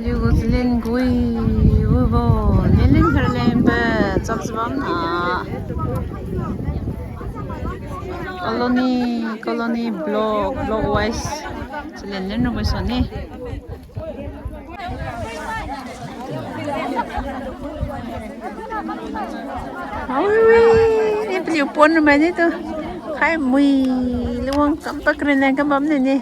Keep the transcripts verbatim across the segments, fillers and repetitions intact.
Liugu chalin gui, wibo, nilin kharlenbe, chap chabam na. Colony, colony, block, block wise. Chalin len rabo suni. Ui, ui, ni paliu pon mai ni tu. Khai mui, liwang kampak rin len kabam ni ni.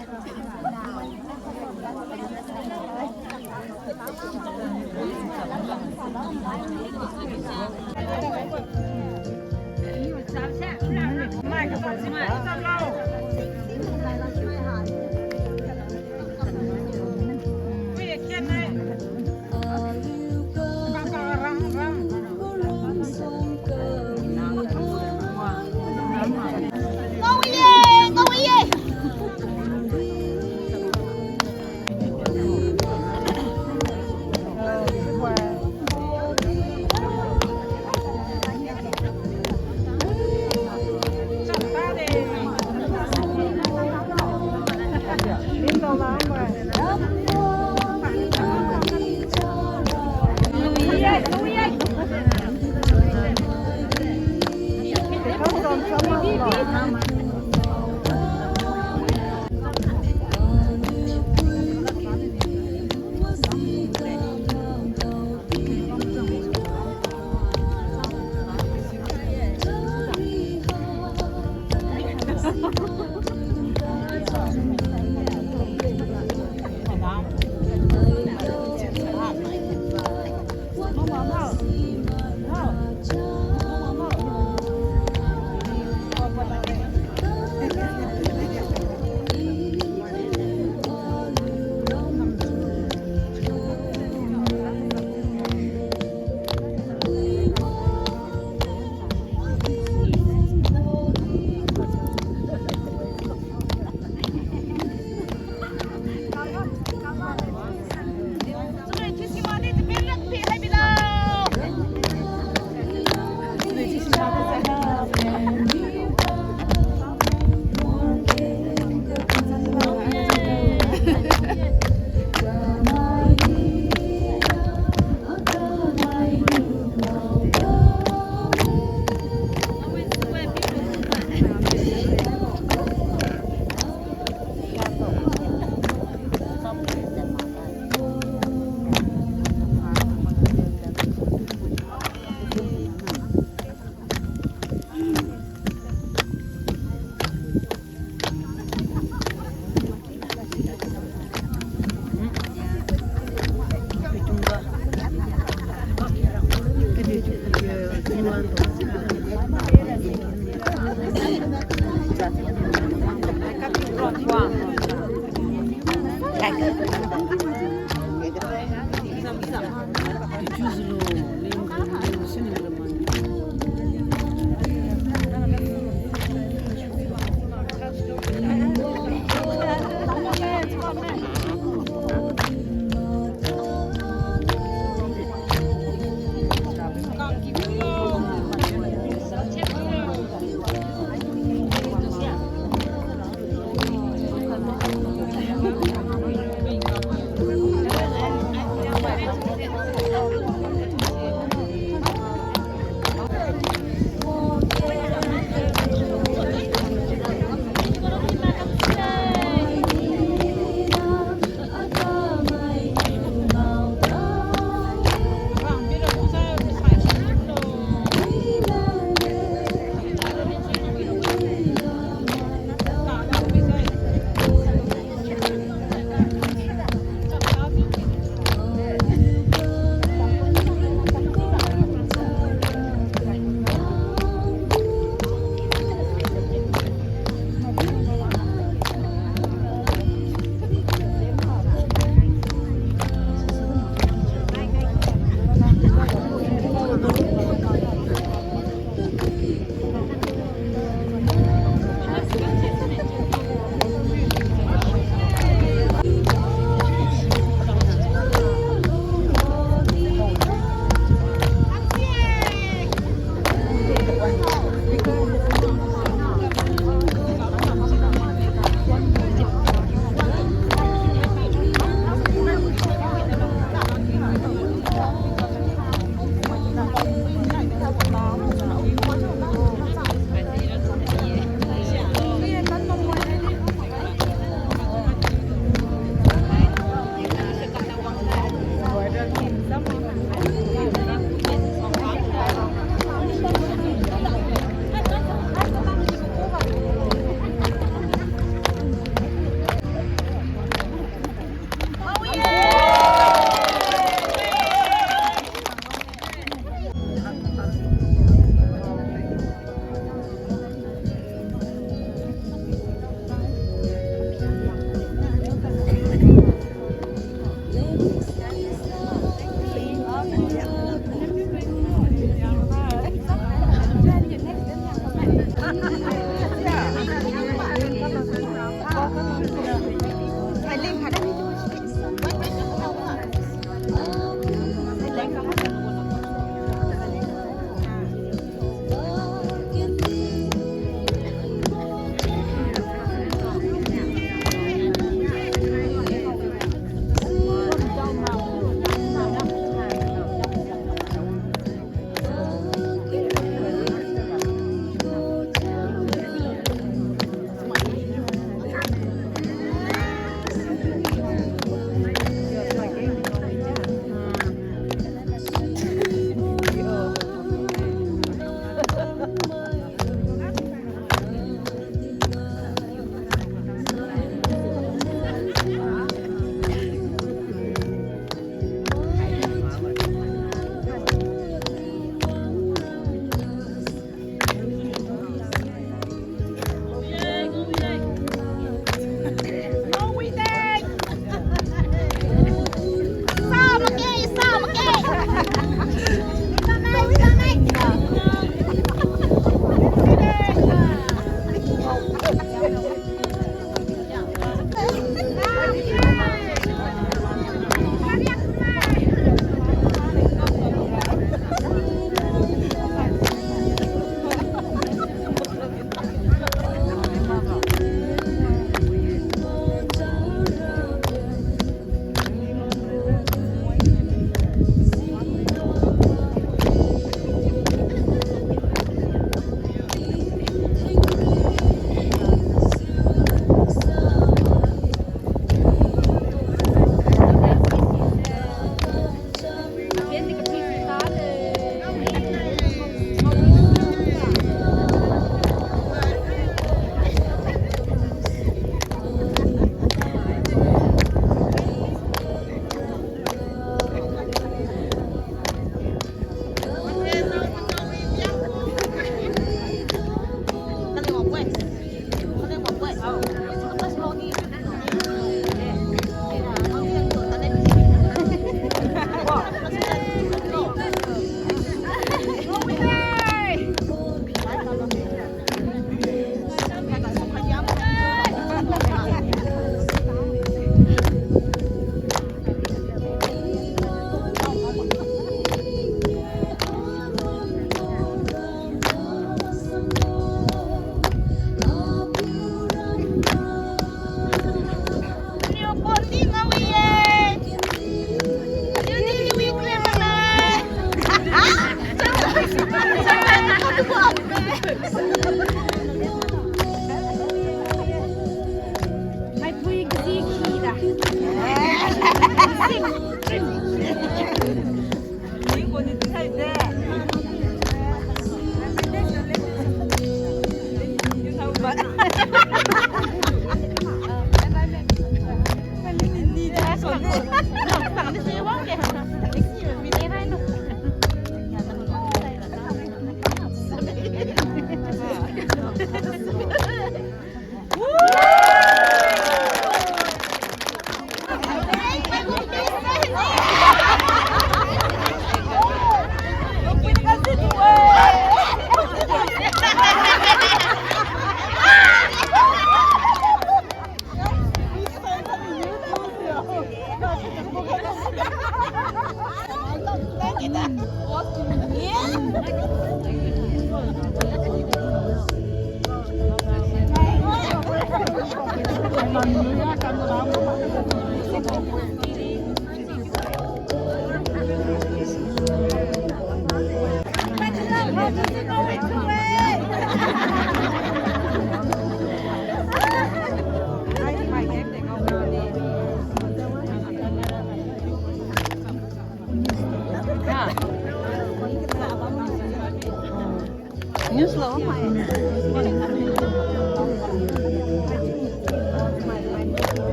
Maipui kaji kida.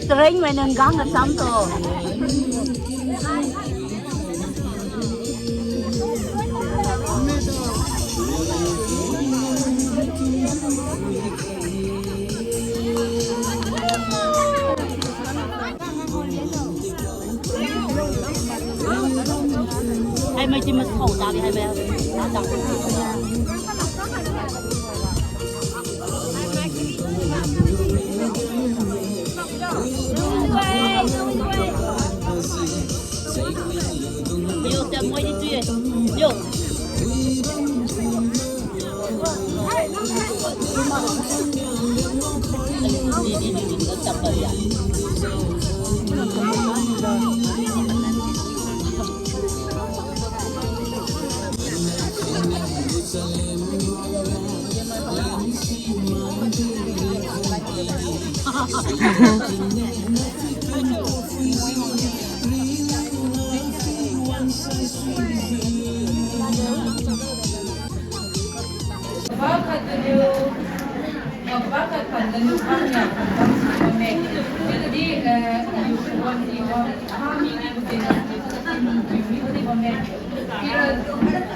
Train mai nang gang ga sam to. Hai mai ti mas khau ta di hai mai. Yo, ta moi di tu ye. Yo. Ba khat kaniu, ba khat khat kaniu khang nia khang bam si bamme. Chiudi, eh, aliu wan di wan, ha mi ni bu de na, mi bu de bamme. Chiura,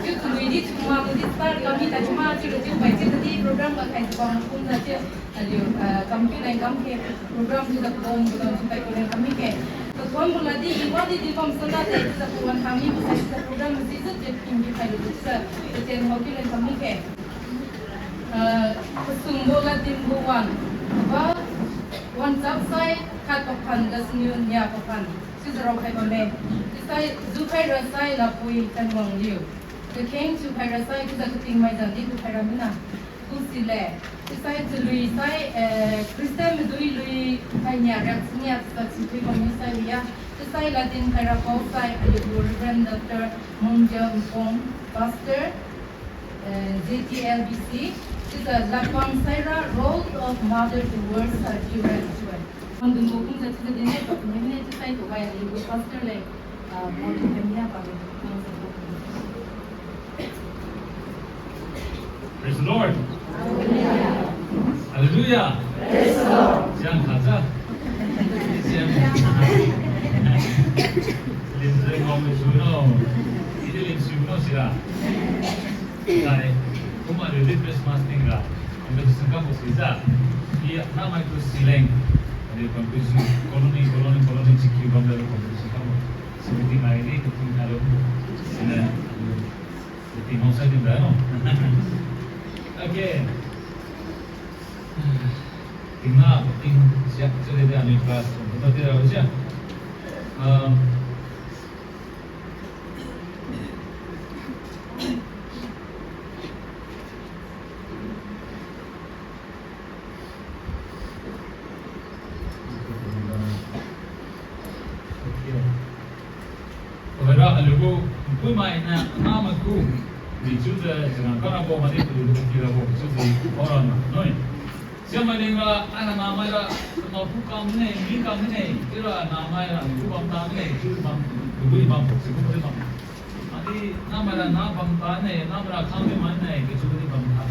chiu chalui di, chiu ma di, star kami ta chiu ma, chiura chiu pai, chiudi program ga khai bam kum na chiu. Aliu, ah, kam kiu nai kam khe, program thiujiu kabam bo don thiu pai ku nai kam mi khe. Kathon bo ladi, i wadi di bam sanda de, chiujiu kawan kam mi bo sai, chiujiu program masi jiu, jiu kim kiu khai lu chiujiu, kachen hao kiu nai kam mi khe. Ah, kasung bo ladi bo wan, ba, wan chap sai, khat paphan, gasniu nia paphan, chiujiu raokhai bamme. Chiusai, jukhai ra sai, lapui, tanwang liu. Kakheng thiukhaira sai chiujiu katingmai jengdi thiukhaira mina. Kusile, chiusai chalui sai, eh, Christian madui lui khainiu riak sinia chiujiu thiuthui bammi sai wi-a. Chiusai ladin khaira pao sai aliu gu Reverend Doctor Mongjiam Pong, Pastor, eh, Z T L B C, chiujiu ladbam saira Role of Mother Towards Her Children chiu-e. Pangdung gu kumjiu chiujiu dinne, patu mine chiusai tuwai aliu gu pastor leng, ah, patu kania patu. Praise the Lord. Hallelujah. Praise the Lord. Siang khaja. Siang. Lim jeng ngam suno. Idi lim suno sira. Sai, kum aliu di Christmas tingga, competition kambo sijiu, i namai tu sileng, aliu competition, colony, colony, colony, chikiu bamjiu competition kambo. Sibo tingga di, kating khailo. Siniu, kating hao sai tingga no. Okay. Tingna, ting siak, chiudi di ami class, kum tu di rabo sia. Um, Tuhoira aliu gu npuimai niu namai ku, di chiujiu changam karabo madi paliu gu tirabo chiudi paora na noi. Siamai lengra, ai namaira, nao ku kam mine, mi kam mine, ira namaira, nao ku bam ta mine, chiu bam, nao ku bam, chiu ku bam. Adi namaira na bam ta ne, namaira khang di man ne, kachiu di bam ta.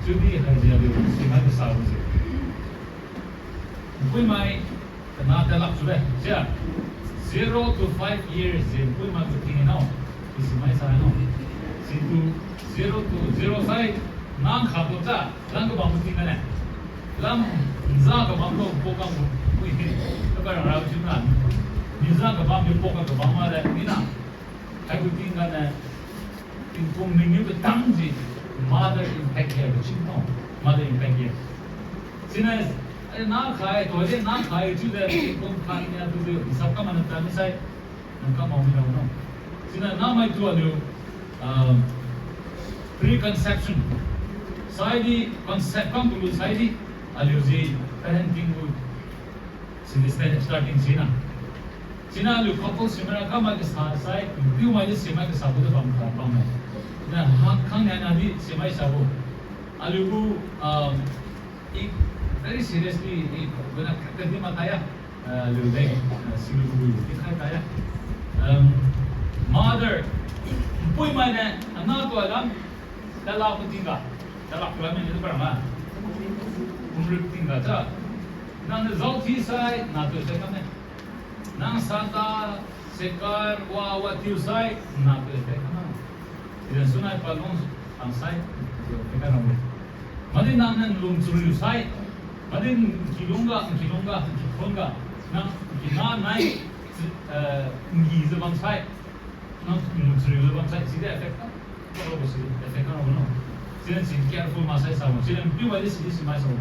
Chiudi haidi aliu simai kasabo se. Npuimai, kana talak chiude, sia. Zero to five years, je npuimai gu tingna. Isimai sa no. Situ zero to zero sai, nang kha to cha, lam kabam gu tingga ne. Lam nza kabam lo pokang gu, ui, kaba rara chiu na. Nza kabam gu pokang kabam made, mina. Haibo tingga niu, tingkum ningniu katang ji, mother impact care bo chiu no, mother impact care. Siniu, eh, na khai, toide na khai chiude, tingkum khat nia tu di, hisap kamana tan sai, nang kamao mi rao no. Siniu namai tu aliu, ah, preconception. Saidi, concept kam bulu saidi, aliu ji, parenting gu, siniu sta-, starting sina. Siniu aliu couple simai ra kamai kasa sai, piumai di simai kasabo tu bam kha bam ne. Siniu ha khang nia na di simai sabo. Aliu gu, um, i very seriously, i guna kadi matai ya, uh, aliu leng, uh, silu gu di khai tai ya. Um, mother, npuimai niu, ana tu alam, talak tingga, talak lam ni tu para ma. Umrip tingga cha. Nang niu zao thi sai, na tu sai kam ne. Nang sata, sekar, wa, wa tiu sai, na tu sai kam na. Ida sunai palung, ang sai, tu sai kam na. Madi nang niu lung chariu sai, madi kilungga, kilungga, kikhunga, nang kina nai, eh, ngi jiu bam sai. Nang, mm, chariu jiu bam sai, sidi effect kam, kam rabo si effect kam rabo no. Siniu si careful maksai sabo, siniu piumai di sidi simai sabo.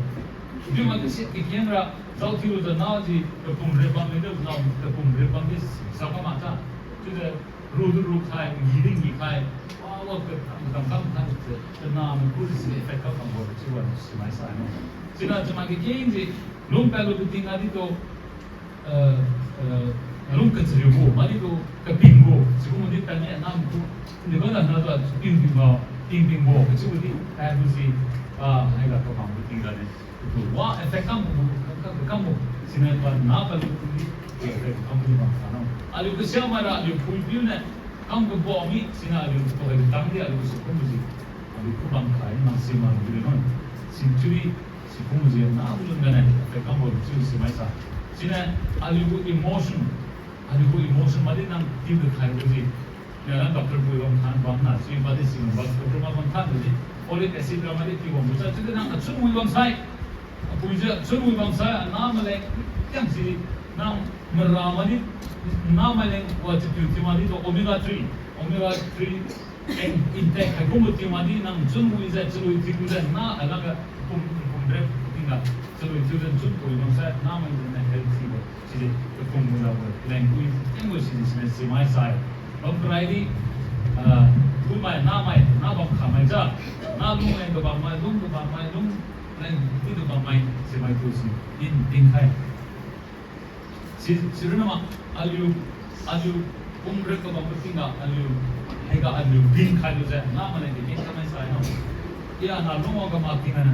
Piumai di si kakengra, zao thiujiu nao ji, kapum rip bam midu, nao kapum rip bam di sa kam makta. Chiujiu, ru di ru khai, ngi di ngi khai, wa, wa, ka, kam kam khai, kanamai ku di si effect kam kambo, chiu wan simai sa no. Siniu chamai kakeng ji, lung pad lu kating adi tu, eh, eh, lung kachariubo, madi tu kapingbo, sikum di tani anam ku, ndi kona na tu ping pingbo, ping pingbo, kachiubo di, taibo si, ah, haiga kabam kating ga di. Tu wa effect kambo, ka, ka, kambo, siniu pa na palu di, effect kambo di bam sa no. Aliu kasiamaira, aliu pui piu niu, kam kabo mi, siniu aliu tu hai tang di, aliu sikumbo si, aliu ku bam khai, nang sima di no. Century, sikumbo si, na lun ga niu, effect kambo chiu simai sa. Siniu, aliu gu emotion, aliu gu emotion madi nang tiu di khaibo ji. Niu la doctor pui bam than bam na, si madi si bam, doctor ma bam than di. Folic acid ra madi tiu bam sa, chiudi nang achun wi bam sai. Apui ji achun wi bam sai, ana maleng, tiang si nang mara madi, na maleng wa chiu tiu madi tu omega three, omega three, in-, intake haikumbo tiu madi nang chun wi jiu, chun wi tiu jiu, na alaga pum, pum rep tingga, chun wi tiu jiu chun wi bam sai, na maleng na healthy bo. Sidi, kapum muna bo, leng wi, keng wi sidi, sidi, simai sai. Bam karai di, ah, Phuimai, namai, nabam khamai ja. Nalung leng kabammai, lung kabammai, lung leng di kabammai, simai tu si, din, dinkhai. Si, sirunama, aliu, aliu, pumre kabam patingga, aliu, haiga aliu, dinkhai lujiu, namai leng di, din kamai sai no. Ia na lung wang kama tingga na,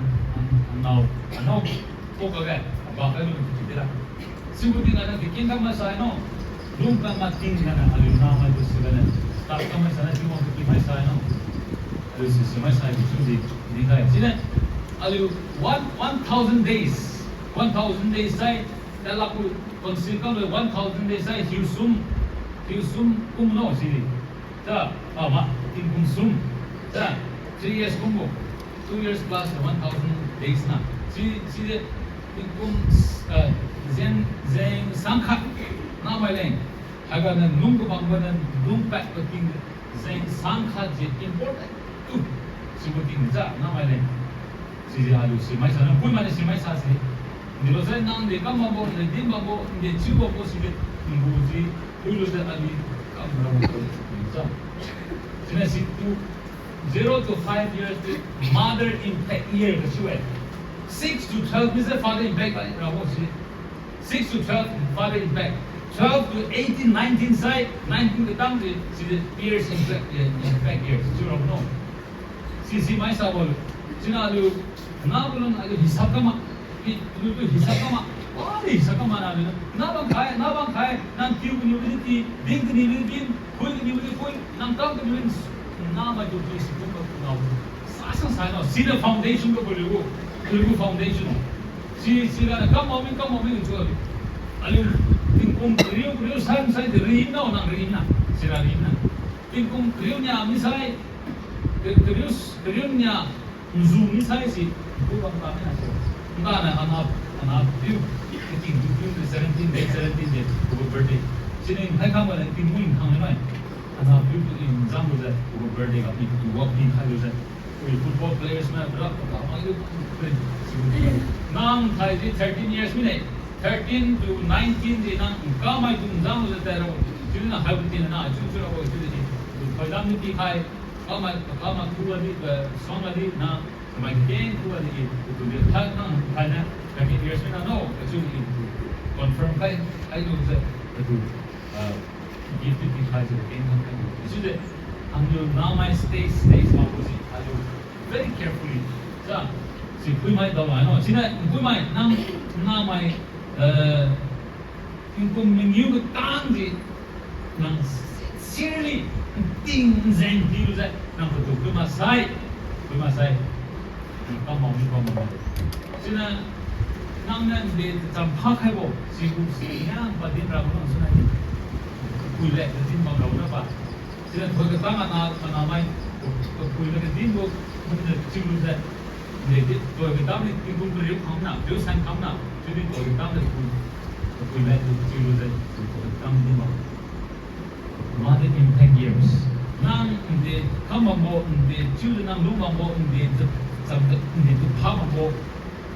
anao, anao, ko kage, aba kai lu, di ra. Sibo tingga na di, din kamai sai no. Lung kama tingga na, aliu, namai tu si gane. Start kamai sai na, Tingwang tu ki mai sai no. Aliu si, simai sai, di, chiudi, dinkhai. Siniu, aliu, one, one thousand days. One thousand days sai, talakbo council kamlo one thousand days sai, hiusum, hiusum kum no sidi. Ta, ah, ma, tingkum sum. Ta, three years kumbo. Two years plus one thousand days na. Si, sidi, tingkum, ah, jeng, jeng sangkhat. Namai leng. Haiga na lung kabambo na lung pad pating jeng sangkhat ji important tu. Sibo tingga ja namai leng. Sidi aliu simai sa, nang phuimai na simai sa si. Ndilo sai nang de kam bambo, nde din bambo, nde chiu bambo sidi, ngu ji, phuilu de aliu kam rabo ja. Siniu si tu, zero to five years di mother impact year kachiu-e. Six to twelve ni sai father impact rabo si. Six to twelve, father impact. Twelve to eighteen, nineteen sai, nineteen katang di, sidi peers impact, eh, impact year chiu rabo no. Si, simai sa bamlo. Siniu aliu, nabo lun aliu hisab kama, i, aliu tu hisab kama, wadi hisab kama na aliu. Nabang khai, nabang khai, nang tiu kanibo di tiu, din kanibo di din, phui kanibo di phui, nang kam kanibo di, namai tu tiu sikum ga ngao. Sa sang sai no, siniu foundation ga paliu gu, aliu gu foundation. Si, sira kam mami, kam mami tu aliu. Aliu, tingkum kariu, kariu sai, sai di ri no, nang ri na, sira ri na. Tingkum kariu nia mi sai, ka-, kariu, kariu nia nzu mi sai si, nku bam tami na si. Nda na ana, ana piu, kating piu, piu, seventeen day, seventeen day, pagu birthday. Siniu hai khang bale, tingkum khang nai. Ana piu tu i nzang lujiu, pagu birthday ga pi tu wa pi khai lujiu. Wi football players mai, bra, bra, mai lu, nang khai di thirteen years mine. Thirteen to nineteen di nang kamai tu nzang lujiu tai rabo. Chiudi na hai bu tin na, chiu chiu rabo, chiudi di. Tu thoidam ni pi khai, kamai, kamai tu adi, eh, song adi na, kamai keng tu adi, tu di khai nang khai na, thirteen years mine no, chiudi confirm khai, hai lujiu, tu, ah, Gift ti khai jiu keng khang keng. Chiude, aliu namai stage, stage makbo si, aliu very carefully. Sa, si phuimai dao lai no. Siniu phuimai nang namai, eh, tingkum mangiu katang di nang sincerely, ting jeng di lujiu, nang patu phui maksai, phui maksai. Nang kam mao mi kam mao. Siniu, nang niu nde cham pha khaibo, sibo si niu padin rabo nang siniu. Pui le, kadin bam rabo na pa. Siniu thoi katang ana, ana mai, pui le kadin bo, pui le chiu lu se. Nde di, thoi katang ni, tingkum kariu khang na, riu san khang na, chiudi thoi katang le pui, pui le chiu lu se, thoi katang din bam. Mother impact years. Nang nde kam bambo, nde chiujiu nang lung bambo, nde cham, nde tu pha bambo,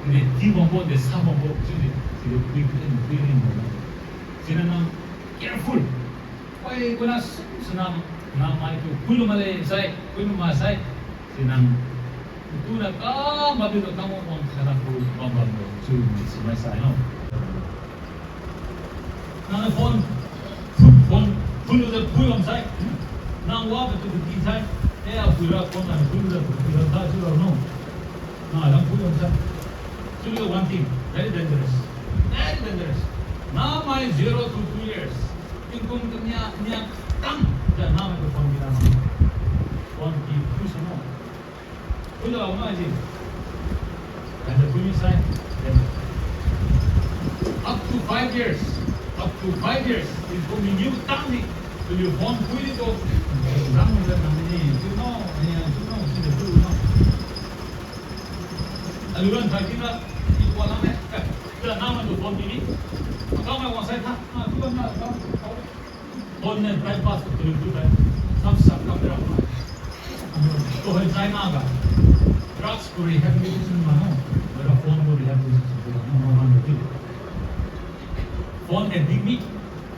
nde tiu bambo, nde sa bambo, chiudi, chiudi pui, pui, pui rin bambo. Siniu nang careful. Oi, kuna sum suna, namai tu pui lu male sai, pui lu ma sai. Siniu nang, tu na kam bambo tu kam wang kha na pui bam bambo, chiu ni si mai sai no. Nang phone, phone, phone tu pui bam sai. Nang wa tu tu ki sai. Eh, apui ra phone nang phone tu tu ki sai, chiu ra no. Nang lam pui bam sai. Chiu one thing, very dangerous. Very dangerous. Namai zero to two years. Tingkum kania, nia tang. Jiu namai tu phone ki ra no. Phone ki pui sa no. Pui da lau na ji. And the pui sai, then up to five years, up to five years, tingkum mangiu tang ni, paliu phone pui di tu, nang jiu nang ni, chiu no, ni, chiu no, chiu de pui no. Aliu ran khai tingga, i kwa lam e, eh, jiu nang tu phone ki ni. Makam mai wang sai tha, ah, tu na, tu. Phone niu time pass tu tu tu. Sap sap kam ra ma. Tuhoi China ga drugs gu rehabilitation ma no. Wala phone gu rehabilitation tu no, no, no, no. Phone addict ni.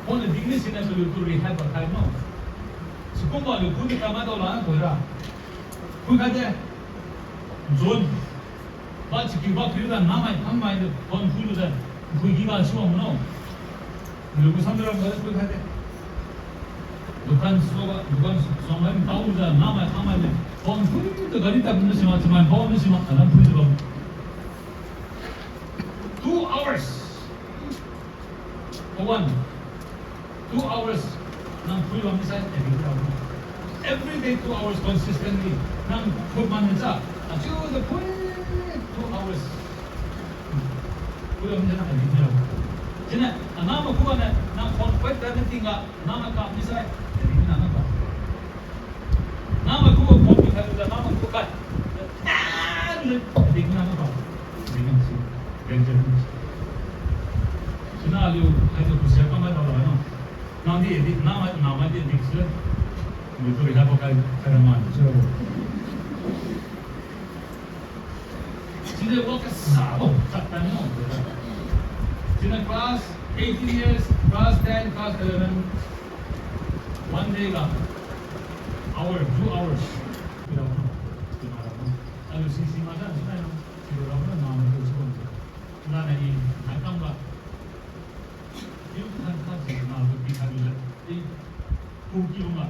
Phone addict ni siniu tu tu rehab ba khai no. Sikumbo aliu phuitu kamai dao la, phuira. Phuikhai de. John. Ba chikiu ba phuilujiu namai khangmai de phone phuilujiu. Phui kiga suang no. Aliu gu samdram ga phuikhai de. Dukan suga, dukan suang hai taojiu namai khangmai de phone phuitu gari tadmi sima, chamai phone sima, alam phuijiu bam. Two hours. Kawan, two hours nang phui bam misai addict mirabo. Every day two hours consistently. Nang phui man ni sa, achiujiu phui two hours. Phui bam misai nang addict mirabo. Siniu, anam ma khuga niu, nang phone phui tadmi tingga, anam ma kam misai addict mina nang ba. Namai khuga phone pikhailujiu, namai khuga kai. Ah, addict mina nang ba. Addict si. Danger. Siniu aliu, aliu kusia kamai dao la no. Nang di addict, namai, namai di addict si. Mitu rihabo kai, kai rama ni si. Siniu wa kasabo, Satan no. Siniu class eighteen years, class ten, class eleven, one day ga, hour, two hours. Aliu sisi mada, siniu, siniu rao na, na, na, tu, si, bam, si. Na, na, i, na, kam ga. Tiu khan khat si na tu pi khan le. I ku ki ma.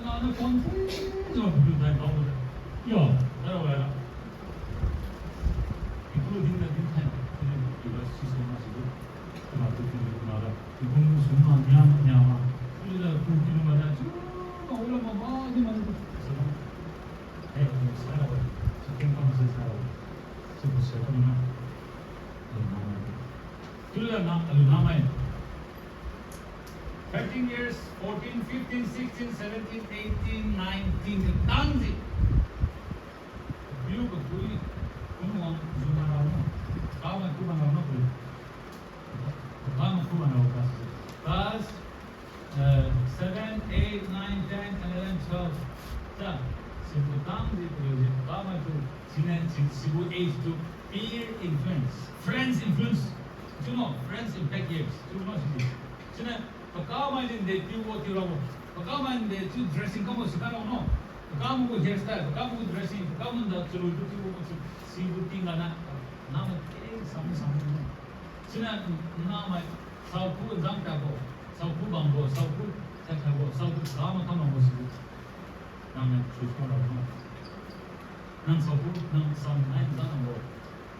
Na na kon si na ku dai ba le. Yo, da wa la. I ku din na din khan. Ni ki ba si so ma si. Na tu ki ma la. I ku su ma nya nya ma. Ku la ku ki ma la. Ju ma la ma ma ni ma ni. Sa ma. Hey, sa la wa. Sa ken pa ma sa la wa. Sa ku sa ka ma. Ni ma ma. Tula na, alu namai. Thirteen years, fourteen, fifteen, sixteen, seventeen, eighteen, nineteen, tangji. Piu ka pui, kung wang, zuma rao no. Kau mai ku bang rao no pui. Kau mai ku bang rao class. Class, uh, seven, eight, nine, ten, eleven, twelve. Ta, situ tangji, piu ji, kau mai ku, sine, si, sibo age tu, peer influence, friends influence. Chiu no, friends impact years. Chiu no, si. Siniu, pakam mai din de tiu wo tiu rabo. Pakam mai din de chiu dressing kambo si ka rabo no. Pakam gu hairstyle, pakam gu dressing, pakam mai da chalu tu tiu wo si, sibo tingga na. Namai keng sam sam no. Siniu, namai, saoku nzang tabo, saoku bambo, saoku takhaibo, saoku kamai kambo si. Nang nang choose kam rabo no. Nang saoku, nang sam nai nzang nang bo.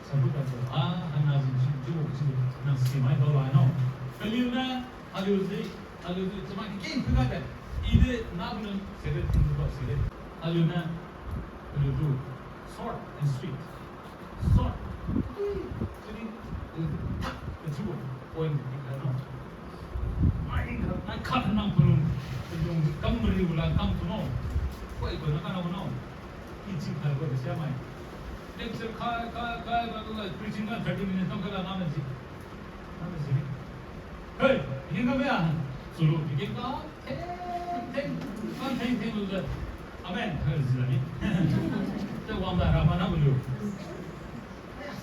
Saoku tabo, ah, hana jin chiu, chiu, chiu, nang simai dao lai no. Kaliu na, aliu di, aliu di, chamai keng khuga de. I di, na bu nu, sede, tingbo sede. Aliu na, aliu tu, short and sweet. Short. Chiudi, eh, tak, kachiubo point di kha no. Mai kha, mai kha nang palung, palung kam mariu la kam tu no. Koi koi na ka na no. I chi kha koi sia mai. Lecture kha, kha, kha, kha, kha, preaching na thirty minutes kam kha la na na ji. Na na ji. Hey, ni kam ya. Sulu, bikin ka. Theng, theng, kan theng, theng lu de. Amen. Hai, sila ni. Te wang da rama na lu.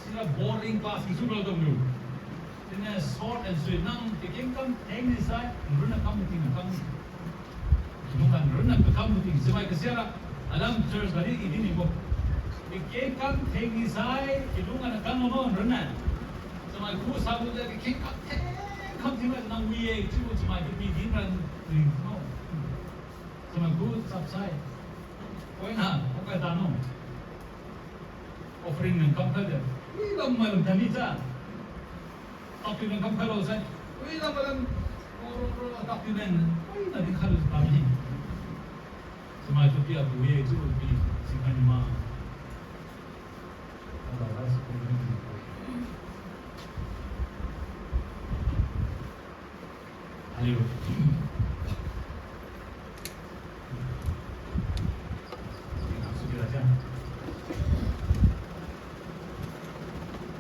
Sila boring class ki su lu dong lu. Siniu short and sweet nang, tekeng kam theng ni sai, run na kam ting kam. Nung kan run na kam ting, simai kasiara. Alam church kali ini ni bo. Tekeng kam theng ni sai, kilung kan kam mo run na. Simai ku sa lu de, tekeng kam theng, kam ting nang wi e, chiu simai ki pi din ran ni no. Chamai gu chap sai. Oi na, okai ta no. Offering nang kam khai de. Ui lam mai lam tani cha. Tapi nang kam khai lo sai. Ui lam mai lam. Ro, ro, ro, tapi nang. Ui na di khai lo tani. Chamai tu pi abu ye, tu pi. Simai ni ma. Ada ras ko ni. Aliu.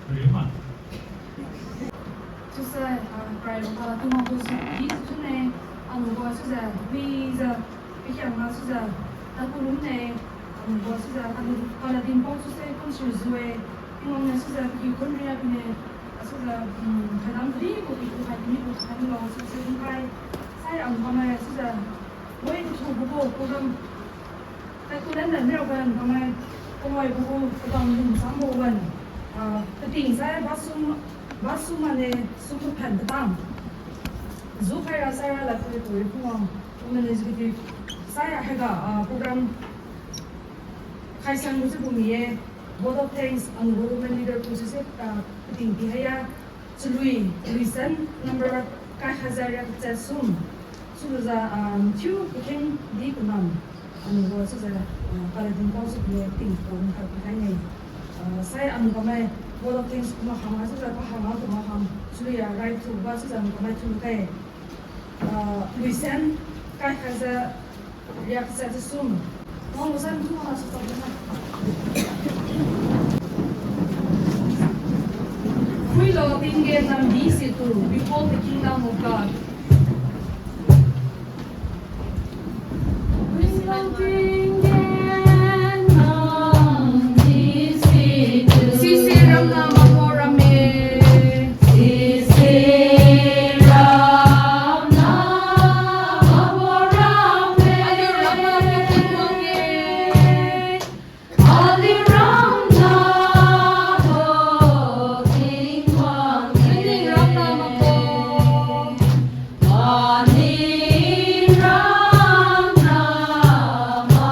Aliu ma. Chiusai, ah, prai lo kala tingwang tu si, di si tune, aliu ga chiujiu, wijiu, pakhiangna chiujiu, taku lum ne, aliu ga chiujiu, aliu kala dinpao chiusai, kumsui zue, tingwang niu chiujiu, pakiu khun ria pine, chiujiu, um, kadam kadi, pakiu khai kami, pakiu khai lo, chiujiu, dinkhai, sai, aliu ga mai, chiujiu, Wi, thubo gu program, kai kulan dan rao gan, kamai, kamai gu gu, kabang lun sambo wan, ah, kating sai, basum, basum mane, sum kaphan katang. Jukhai ra sai ra la khui khui phungwang, women executive, sai ra haiga, ah, program, khai sang gu se bumi ye, vote of thanks, ang gu women leader gu se se, ah, kating pi haiya, chalui, chalui san number kai hajar riak kachat sum. Sulujiu, ah, thiu kakheng di kanam. Aniu gu chiujiu, ah, paladin pao chiu pine ting pao ni khat pi khai ne. Ah, sai aniu kamai vote of thanks kuma hang, chiujiu pa hang, kuma hang. Suluiya rai thuba chiujiu aniu kamai thu khai. Ah, luisen kai hajar riak kachat sum. Wang san thu ha sa sa na. Phuilo tinggen namdi situ, behold the kingdom of God. Phuilo tinggen namdi situ. Sise ramna mabo ramme. Sise ramna mabo ramme. Aliu ramna mabo ramme. Aliu ramna mabo, Tingwang. Aliu ramna mabo. Aliu ramna ma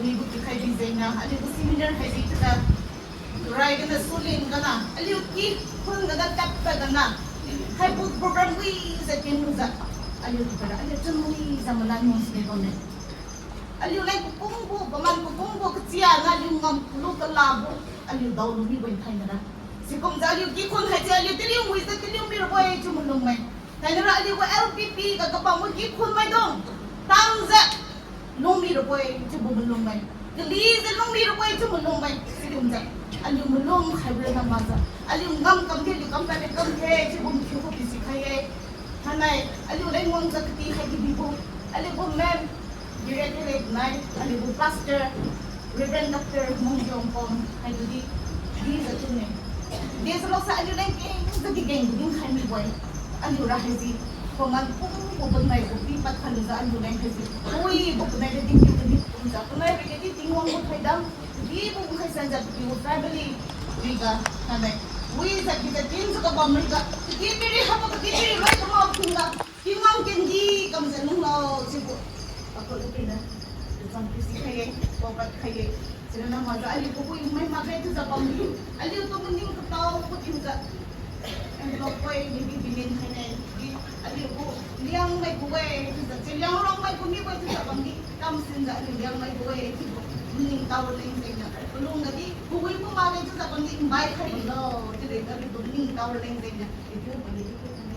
Aliu gu kikhai bi jengna, aliu gu seminar haidi chiujiu, rai gana sulin gana, aliu kikhun gana tadpad gana, haibo program wijiu kenlujiu, aliu kikhai ra aliu chunwijiu malan mung sine bamme. Aliu leng kakungbo, paman kakungbo kachia na aliu ngam kalu kalabo, aliu daolu mibo thainai ra. Sikumjiu aliu kikhun haise aliu taliu wijiu taliu mirabo-e chiu malum-e. Thainai ra aliu gu L P P ga kabambo kikhun maidung tamjiu lung mirabo-e chiubo malum-e. Kalijiu lung mirabo-e chiu malum-e. Sikumjiu aliu malum khaibo ronna makjiu aliu ngam kam di aliu kam pad kam the chiubo mathiu khuga pisikhai-e. Thainai aliu leng wangjiu katikhai di bibo, aliu gu ma'am, director leng nai, aliu gu pastor, Reverend Doctor Mongjiongkom, haitu di, dijiu tune. Dijiu loksa aliu leng kengjiu di keng dinkhai mibo-e. Aliu ra haise, paman kumbo panai gu pipad khalujiu aliu leng haise, wibo panai ra dinkiu kani kumjiu, panai ra kadi Tingwang gu thoidam, kadibo khai sanjiu kadi gu family riga, thainai, wijiu kijiu dinjiu kabam riga, kadi miri habo kadi miri loi kama tingga, Tingwang kendi kamjiu lunglo chiubo. Akhuga pina, tachang pisikhai-e, paopad khai-e. Siniu na makjiu aliu kawibo mai makge chiujiu bamdi, aliutu maning katao kathiujiu, envelope koi niudi dimin khaine di, aliu gu Liangmai gu-e chiujiu, chi Liangrongmai gu mibo-e chiujiu bamdi, kamsinjiu aliu Liangmai gu-e chiubo maningtao raleng jengniu, palung gadi kawibo makge chiujiu bamdi, mbai khai bamlo chiudi aliutu maningtao raleng jengniu, ipiu bamdi, ipiu bamdi.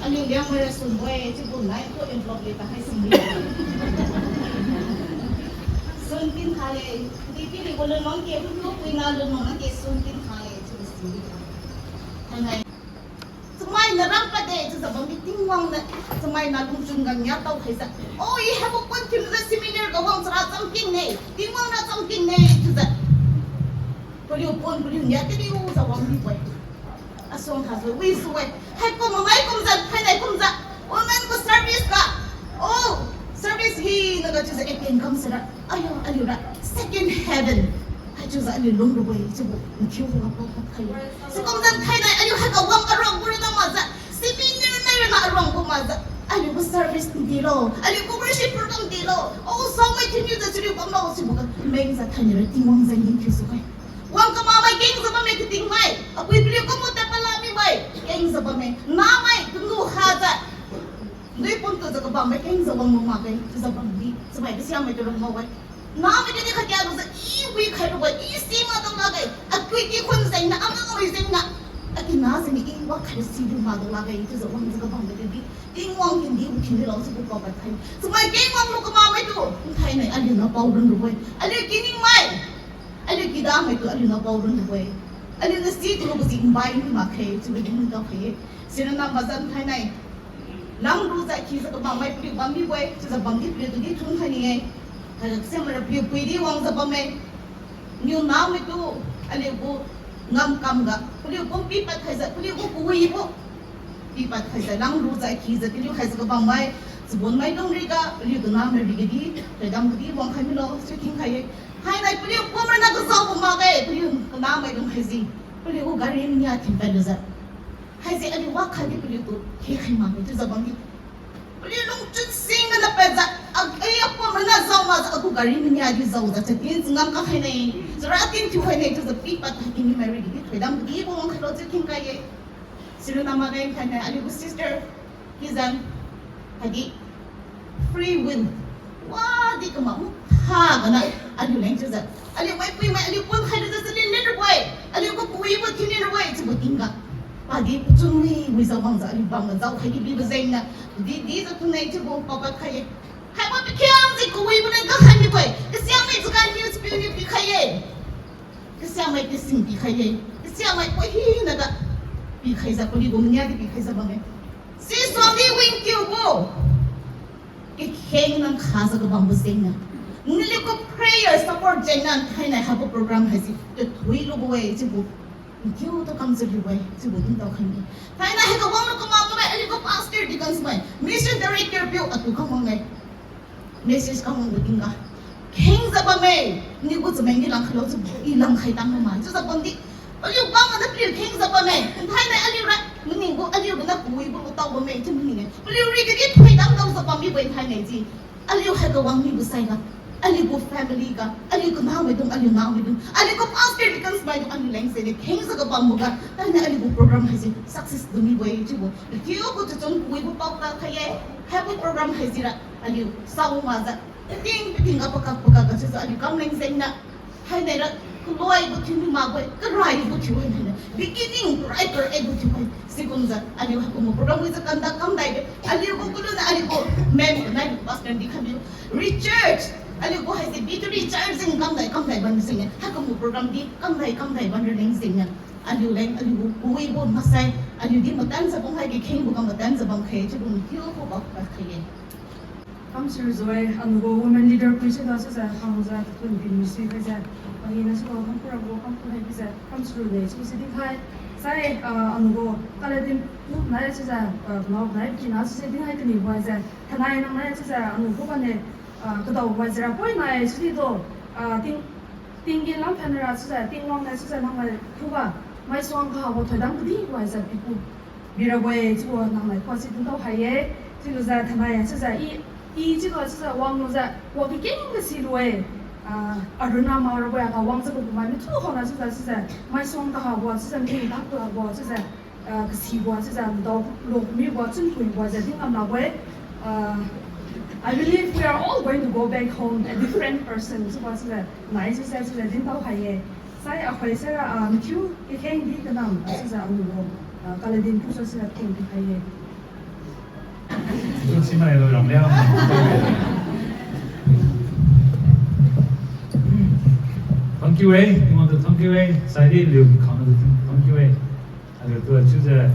Aliu Liangmai ra sunbo-e, chiubo nai tu envelope le tahai singdi. Sun kin khale, di pili gu lun wang ke, tu puina lun wang ke, sun kin khale, chiubo singdi. Thainai. Chamai naram pade chiujiu bamdi Tingwang niu, chamai na lungchun ga nia tao khaijiu. O, i haibo pon thiujiu seminar ga wang chara chamkeng ne, Tingwang ra chamkeng ne chiujiu. Paliu pon paliu nia taliujiu wang mibo-e. Asuang khajiu wisu-e. Haikum mamai kumjiu, thainai kumjiu. Women gu service ga. O, service hinaga chiujiu attend kam sira. Ayo, aliu ra second heaven. Haichiujiu aliu lung rabo-e chiubo mathiu khuga paopad khai-e. Sikumjiu thainai aliu haiga wang aruang gu rana makjiu, seminar nai rana aruang gu makjiu, aliu gu service dilo, aliu gu worship program dilo, o, saomai thinniujiu chariu bamlo chiubo ga mengjiu thainai ra Tingwang jeng din thiusu-e. Wang kamakmai kengjiu bamme katingmai, apui paliu kumbo tadpad la mimai kengjiu bamme, namai kanu khajiu, dui pum tujiu kabammai kengjiu wang lu makge chiujiu bamdi, chamai kasiamai tu rong ngao-e. Namai kadi khakia lujiu i wikhai rabo-e, i si madao lakge, akui kikhun jengniu, amang wi jengniu, akina jengniu i wakhai silu madao lakge chiujiu wangjiu kabambo di, Tingwang kendi gu kindi lo chiubo paopad khai. Chamai kengwang lu kamakmai tu, thainai aliu napao run rabo-e, aliu kiningmai, aliu kidamai tu aliu napao run rabo-e. Aliu nasi tu lu kaji mbai ni makge chiubo di mun tao khai-e. Sira na makjiu thainai langrujiu khijiu kabammai paliu bam mibo-e chiujiu bamdi paliu tudi thun khai ni-e. Haiga kasiamai ra paliu pui di wangjiu bamme. Niu namai tu aliu gu ngamkam ga paliu kum pipad khaijiu paliu gu kawibo pipad khaijiu langrujiu khijiu taliu khaijiu kabammai, chabonmai dungriga paliu kanamai rigadi, thoidam kadi wangkhai milo chiu kingkhai-e. Hainai paliu kum rana kazao gu makge, paliu kanamai dung haise, paliu gu gari mania thinpad lujiu, haise aliu wakhai di paliutu hikhai makge chiujiu bamdi, paliu lungchun sing gana padjiu, a, ai akum rana zao makjiu agu gari mania di zaojiu chatin changam kakhaine, chara tin thiukhaine chiujiu pipad khai kini mai rigidi thoidam kadibo wangkhailo chiu kingkhai-e. Sira na makge thainai aliu gu sister Kizan, haidi free will wadi kamak mu tha gana aliu leng chiujiu, aliu maipuimai aliu pon khailujiu chalin lin rabo-e, aliu gu kawibo thinlin rabo-e chiubo tingga, padi pachun wi wijiu wangjiu aliu bamga zao khai di bibo jengniu, di dijiu tunne chiubo paopad khai-e. Haibo pakhiangjiu kawibo leng kakhai mibo-e, kasiamai chagan niu chapiu niu pikhai-e. Kasiamai kasing pikhai-e, kasiamai poi hinaga pikhaijiu paliu gu mania di pikhaijiu bamme. Sisuang di wingkiubo kakheng nang khajiu kabambo jengniu, Naliu gu prayer support jengna thainai haibo program haise tathui lubo-e chiubo. Nkiu tu kamjiu liu-e chiubo dintao khaine. Thainai haiga wanglu kamak tu mai aliu gu pastor deacons mai, mission director piu atu kam wang-e. Message kam wangbo tingga khengjiu bamme, naliu gu chameng di langkhalo chiubo i langkhai tang ma chiujiu bamdi. Paliu bam mana paliu khengjiu bamme, thainai aliu ra maning gu aliu ganiu kawibo lu tao bamme chiu maning-e. Paliu ri kadi thoidam daojiu bammibo-e thainai di. Aliu haiga wang mibo saiga, aliu gu family ga, aliu kanao maidung, aliu nao maidung, aliu gu pastor deacons maidung, aliu leng jengniu khengjiu ga bamboga thainai aliu gu program haise success tu mibo-e chiubo. Kiu gu tuchun kawibo pao kakhai-e, haibo program haisi ra aliu sao makjiu ting pating ga pakak pakak ga chiujiu aliu kam leng jengniu thainai ra kaloibo thiu mi makbo-e, karaibo thiu-e thainai. Beginning, karai karaibo thiu-e. Sikumjiu aliu haikumbo program wijiu conduct kamdai-e. Aliu gu kulu na aliu gu mem kanai pastor di khaimibo Richard, aliu gu haise Victory Church jeng kamdai kamdai bam jengniu haikumbo program di kamdai kamdai bam raleng jengniu aliu leng aliu gu kawibo maksai, aliu di matanjiu bam khai, kakhengbo ga matanjiu bam khai chiubo nkiu khuga kakhai-e. Kamshiru jiu-e, aliu gu women leader pui siga chiujiu khangjiu tathun pin misi khaijiu, pahina siga kamkhu rabo kamkhu hai bijiu kamshiru ne chiubo si dinkhai. Sai, ah, aliu gu Kaladin pu nai chiujiu, ah, nao nai kina chiujiu dinkhai kanibo haise, thainai nang nai chiujiu aliu gu bane, ah, kadao haise ra poinai chiudi tu, ah, ting tinggen lam thainai ra chiujiu Tingwang nai chiujiu nang nai khuga maisuang kahabo thoidam kadibo haise piku birabo-e chiubo nang nai khuga si dintao khai-e. Chiulujiu thainai chiujiu i, i chiuga chiujiu wanglujiu wa kakeng kasilu-e. Ah, aruna mak rabo-e, aga wangjiu kakumai mathiu khaona chiujiu chiujiu maisuang kahabo chiujiu ning tap kahabo chiujiu, ah, kasibo chiujiu dao lok mibo chunphuibo jiu din ngam lakbo-e. Ah, I believe we are all going to go back home a different person chiubo chiujiu nai chiujiu chiujiu dintao khai-e. Sai akhoi saira, ah, mathiu kakheng di kanam, ah, chiujiu aliu gu, ah, Kaladin pu chiujiu keng di khai-e. Thank you e, Tingwang tu thank you e, saidi liu khangna tu thank you e. Aliu tu chiujiu,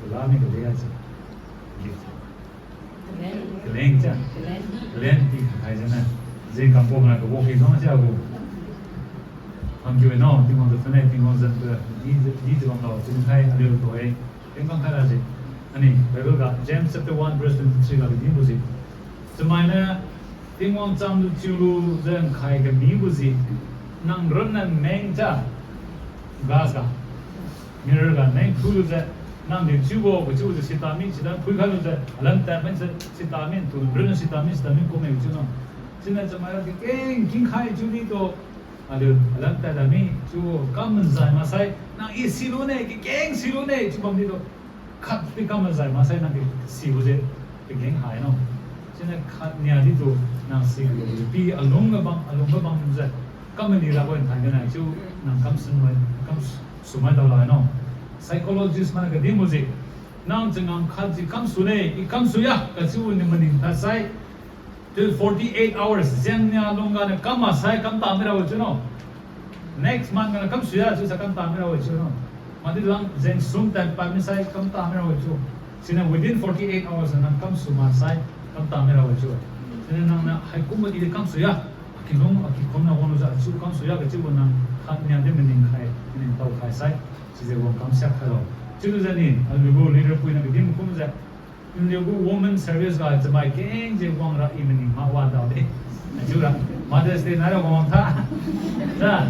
kalani kali a chiu. Kaleng cha. Kaleng ti khaijiu na. Jeng kambo ngai kabo ki nang chiu gu. Thank you e no, Tingwang tu thank you, Tingwang zan tu di, di tu bamlo chiu khai aliu tu e. Tingwang khai ra ji. Ani Bible ga James chapter one verse twenty-three ga dinbo ji. Chamainiu Tingwang chamlu chiulujiu nkhai kamibo ji, nang ronna meng cha, glass ga, mirror ga meng phuilujiu, nang din chiubo kachiujiu sitami, sitami phuikhailujiu alam tadmi se sitami tu ronna sitami, sitami kumme chiu no. Siniu chamai kakeng kingkhai chiudi tu, aliu alam tadmi chiu kam manzai maksai nang i silune, kakeng silune chiu bamdi tu. Khatdi kam manzai maksai nang kasibo je pageng hai no. Siniu khatnia ditu nang sibo pi alung ga bam, alung ga bamjiu kam mani rabo nthai ganai chiu nang kam sumai, kam sumai dao lai no. Psychologist mana kadinbo ji, nang changam khatdi kamsune, i kamsuya kachiu niu maning thaisai, tu forty-eight hours jengnia lungga niu kam maksai kam tami rabo chiu no. Next month ga niu kamsuya chiusai kam tami rabo chiu no. Madi lang jeng sum tan pami sai kam tami rabo chiu. Siniu within forty-eight hours nang kamsu maksai kam tami rabo chiu. Siniu nangniu haikumbo i kamsuya, akilung akikhumna wanglujiu achiu kamsuya kachiubo nang khatnia di maning khai, maning tao khai sai, sijeng wang kamsiak khailo. Chiulujiu ni aliu gu leader puiniu kadin kumjiu, naliu gu women service ga chamai kengjiu wangra i maning ma wadao de. Achiura Mother's Day naira wang tha. Ra,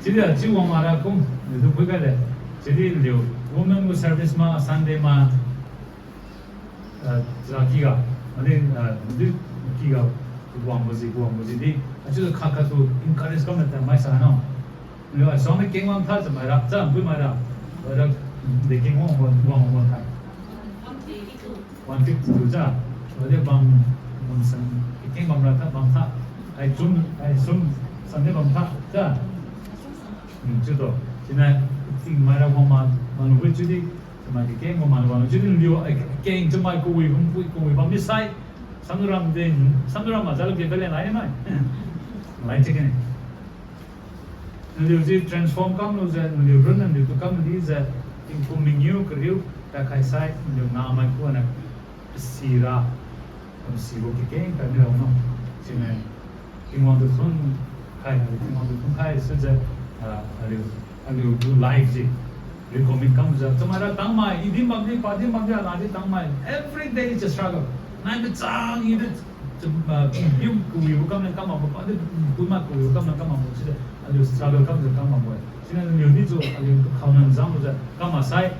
chiudi chiu wang mara kum, naliutu phuikhai de. Chiudi naliu women gu service ma Sunday ma, ah, charaky ga, madi, ah, di ky ga, wangbo ji, wangbo ji di achiu khat khattu encourage kamna tan maisa no. Naliu asuang di keng wang tha chamai ra, cha pui mai ra. Ra, de keng wang wang wang wang tha. One fifty-two cha. Wadi bam, bam san, keng bamra tha, bam tha. Ai chum, ai sum, san di bam tha cha. Hmm, chiutu. Siniu tingmai ra wang ma, malu chiudi, chamai keng wang ma, malu chiudi naliu ai keng chamai kawi bam, kawi bam misai. Samram de, samram ma jalu ke kalen lai mai. Lai chikene. Naliu ji transform kamlujiu, naliu run naliutu kam dijiu, tingkum mangiu kariu takhai sai, naliu namai khuaniu, kasira, kamsibo kakeng kami rao no. Siniu, Tingwang tu thun khai, Tingwang tu thun khai sijiu, ah, aliu, aliu tu life se recommit kamjiu, chamaira tangmai, i din bamdi, pa din bamdi, ana di tangmai, every day is a struggle. Nai machang i di, cham-, ah, piu kawibo kamleng kam makbo, pa di pui ma kawibo kamleng kam makbo, sidi aliu struggle kamjiu kam makbo-e. Siniu aliu di tu, aliu tu khaonang jangjiu kam maksai,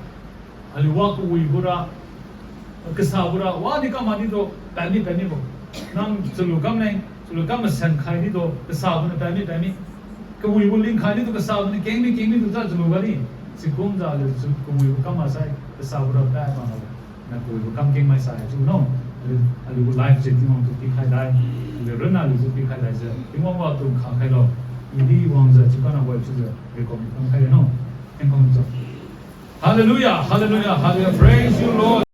aliu wa kawibo ra, kasabo ra, wadi kam madi tu, padmi padmibo. Nang chalu kamleng, chalu kam masan khai di tu, kasabo niu padmi padmi. Kawibo lingkhai di tu, kasabo niu kengmi kengmi tu ta chalu gadi. Sikumjiu aliu chu kawibo kam maksai, kasabo ra pad ma habo. Nang kawibo kam kengmai sai chiu no. Aliu, aliu gu life se Tingwang tu pikhai dai. Aliu ronna aliu tu pikhai dai se. Tingwang wa tu kha khailo. I di wangjiu chiu kana wai chiujiu recommit kam khai no. Tingwang tu. Hallelujah, hallelujah, hallelujah. Praise you, Lord.